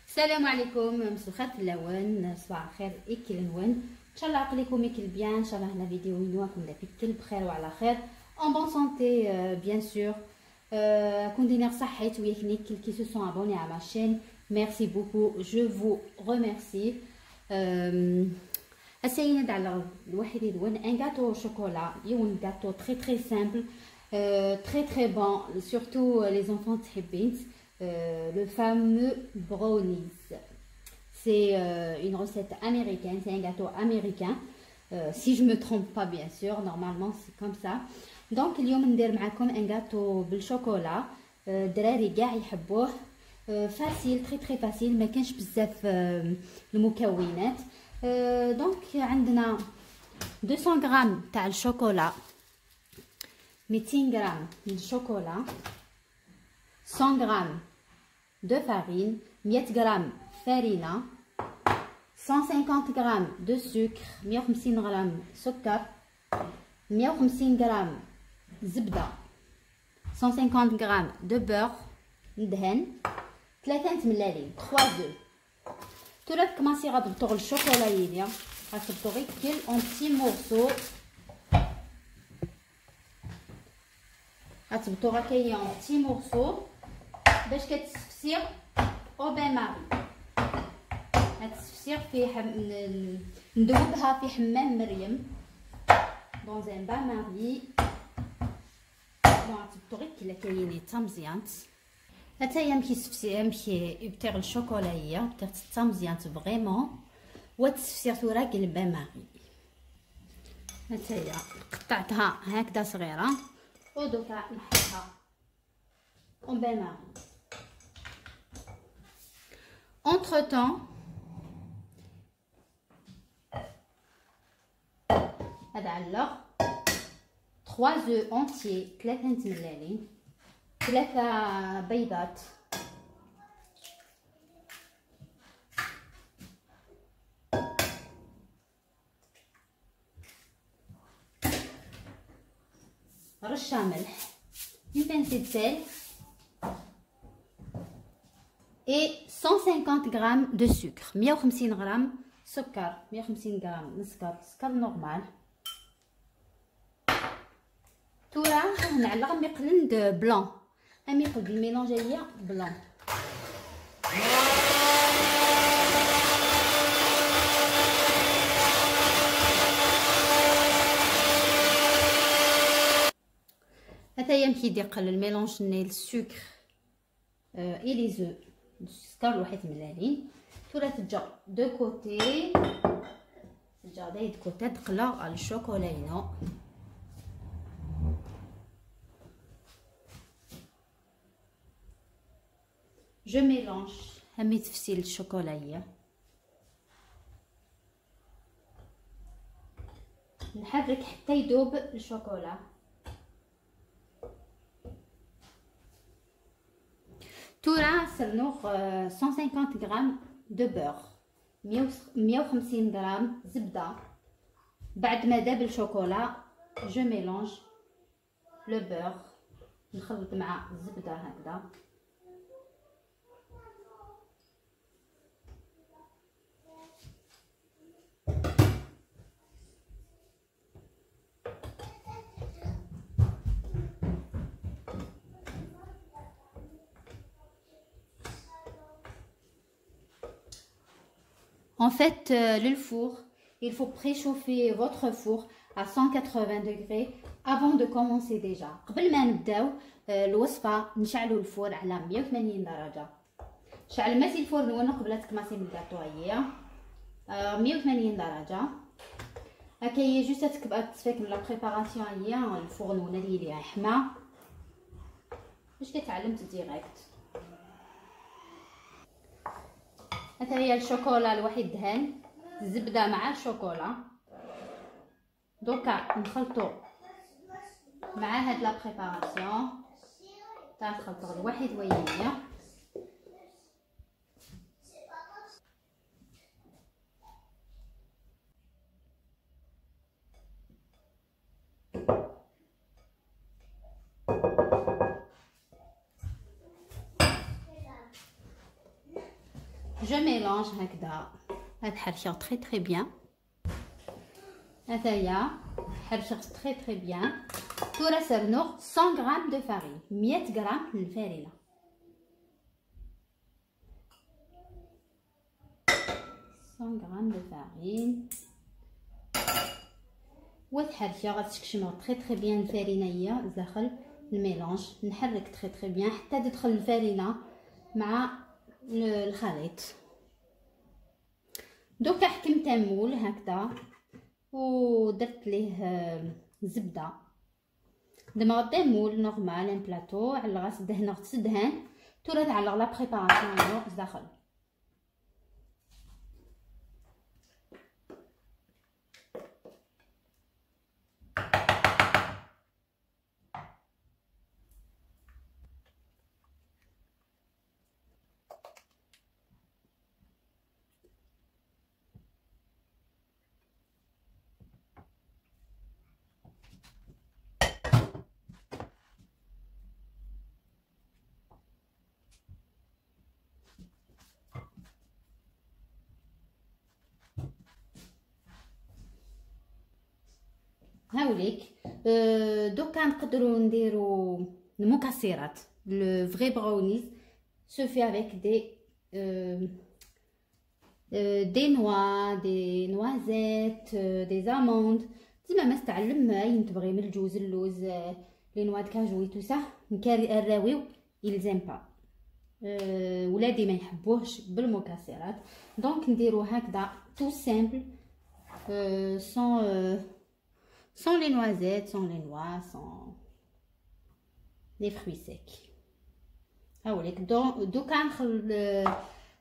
السلام عليكم، مساء الخير في اللون، صباح الخير إكل نون. ان شاء الله عقليكم إكل bien، ان شاء الله هنا فيديو ينواكم في كل بخير وعلى خير، en bonne santé bien sûr. كون دينير صحيت وياك نيكل qui se sont abonnés à ma chaîne، merci beaucoup، je vous remercie. السيد على الواحد يدون un gâteau chocolat، يون gâteau très très simple، très très bon، surtout les enfants تحبينت. Le fameux brownies. C'est une recette américaine, c'est un gâteau américain. Si je me trompe pas bien sûr, normalement c'est comme ça. Donc اليوم ندير معكم un gâteau بال chocolat، الدراري كاع يحبوه، facile très très facile، ما كانش بزاف المكونات. donc عندنا 200 غرام تاع الشوكولا، 200 غرام الشوكولا، 100 g de farine، 100 g farine، 150 g de sucre، 150 g سكر، 150 g زبدة، 150 g de beurre ندهن، 3 ملالين 3 œufs. تورا كماسي غتبطو الشوكولا يديا، غتبطو غير كل en petits morceaux، غتبطو غا en petits morceaux باش كتسفسير au bain-marie. غتسفسير في ندوبها في حمام مريم dans un bain-marie. bon غتبطو غير كلا كاينين تا مزيانت. حتى هي مكيسفسي مكي يبتيغ الشوكولا هي بتيغ تا مزيانت vraiment، وتسفسير ثورا كل bain-marie. حتى هي قطعتها هكذا صغيرة ودوكا نحطها en bain-marie. Entre temps هذا علق 3 œufs entiers، 3 ملالين، 3 بيضات، رشه ملح، une pincée de sel et 150 g de sucre، 150 غرام سكر، 150 غرام سكر، سكر normal. تورا نعلق مقلند blanc، اميقل ال mélange هي blanc. هذا هي مكيديق ال mélange ني السكر et les œufs، السكر الواحد ملالين. تورا تجا de côté، تجا de côté تقلى على الشوكولا هنا. je mélange همي تفسيل الشوكولا هي، نحرك حتى يذوب الشوكولا. تورا سرنوخ 150 غرام de beurre، 150 غرام زبدة. بعد ما داب الشوكولا je mélange le beurre، نخلط مع الزبدة هكذا. En fait, le four, il faut préchauffer votre four à 180 degrés avant de commencer déjà. قبل ما نبداو الوصفة نشعلوا ال four على 180 درجة. شعل ماشي ال four نون قبل تكماسي من الكاطو هي 180 درجة. هكا هي juste تكبا تفك من la préparation هي ال four نون اللي حما باش كتعلمت direct. هذا هي الشوكولا الوحيد دهان الزبدة مع الشوكولا. دوكا نخلطو مع هاد la préparation تاع نخلطو الواحد وياه. Je mélange هكذا، هاد حرشه très très bien. هذايا حرشه très très bien. تورا سرنوغ 100 غرام de farine، 100 غرام من الفارينه. 100 غرام de farine. وتحركي غتشكشمو très très bien الفارينه هي داخل ال mélange. نحرك très très bien حتى تدخل الفارينه مع الخليط. دوكا حكمت moule هكذا ودرت ليه زبدة. دمغطي moule normal un plateau على الغاز، دهنه دهان تورا تعلق la préparation داخل. هاوليك دوكا نقدروا نديروا المكسرات. le vrai brownies se fait avec des noix، des noisettes، des amandes. تما ما استعلم اين تبغي، من الجوز، اللوز، les noix de cajou، tout ça. نكاري الراويو يلزم با ولادي ما يحبوهش بالمكسرات. donc نديرو هكذا tout simple، sans les noisettes، sans les noix، sans les fruits secs. هاوليك دوكا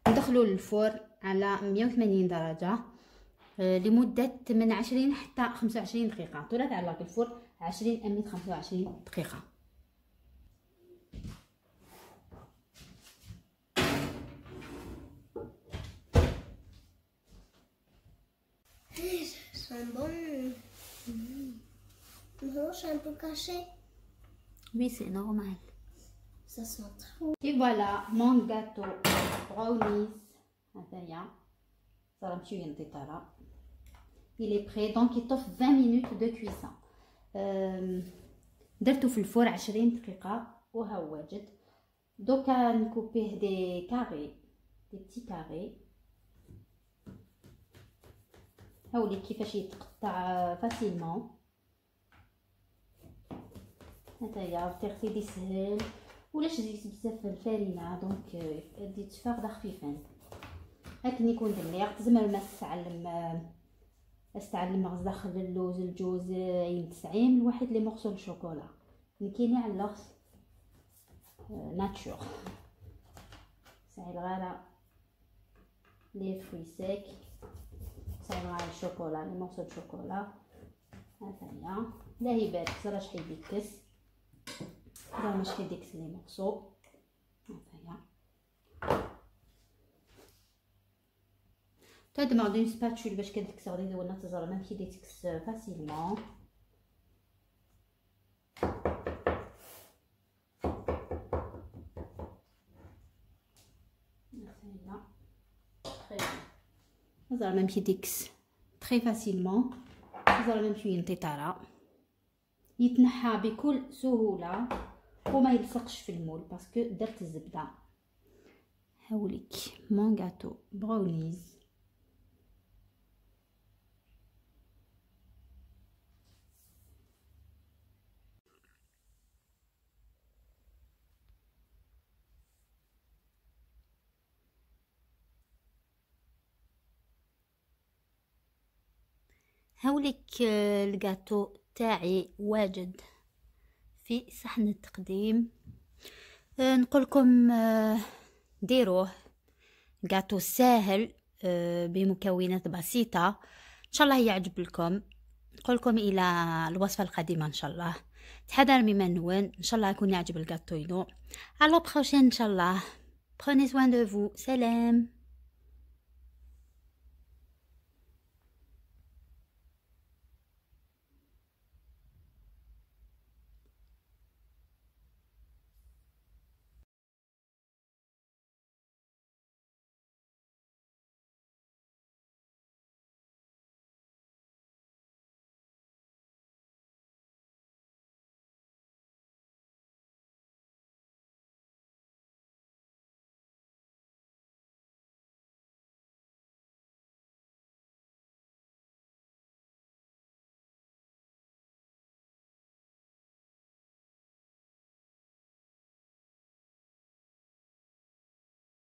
ندخلو لل four على 180 درجة لمدة من 20 حتى 25 دقيقة. طولت على ال four 20 أم 25 دقيقة. C'est bon. Non, c'est un peu caché. Oui, c'est normal. Ça sent trop. Et voilà mon gâteau brownies. هذايا صار مشي ينطي. Il est prêt, donc يطف 20 minutes de cuisson. درتو في ال four 20 دقيقة وها هو واجد. دوكا نكوبيه des carrés، des petits carrés. هاولي كيفاش يتقطع facilement. هدايا تغسيل سهل ولاش زيت بزاف الفارينه، donc دي تفاقده خفيفان. هاك يكون دليق تزمر ما استعلم غز داخل اللوز، الجوز، عين تسعين الواحد les morceaux chocolat نكيني على اللغز nature ساعي الغاله les fruits secs، ساعي الغاله ال chocolat، les morceaux chocolat. هذايا لا يبارك زرا شحال يديكس، زرا ماشي يديكس les morceaux. هذايا تدمر d'une spatule باش كتكسر غادي ولا تزرع ما كيديتكس facilement. زرا ما كيديكس très facilement، زرا ما ينطي يتنحى بكل سهولة وما يلصقش في ال moule parce que درت الزبدة. هاوليك mon gâteau brownies. هاوليك الجاتو تاعي واجد في صحن التقديم. نقولكم ديروه جاتو ساهل بمكونات بسيطة، ان شاء الله يعجب لكم. نقولكم الى الوصفة القادمة ان شاء الله. تحضر مما نوان ان شاء الله يكون يعجب الجاتو. à la prochaine ان شاء الله. Prenez soin de vous. سلام.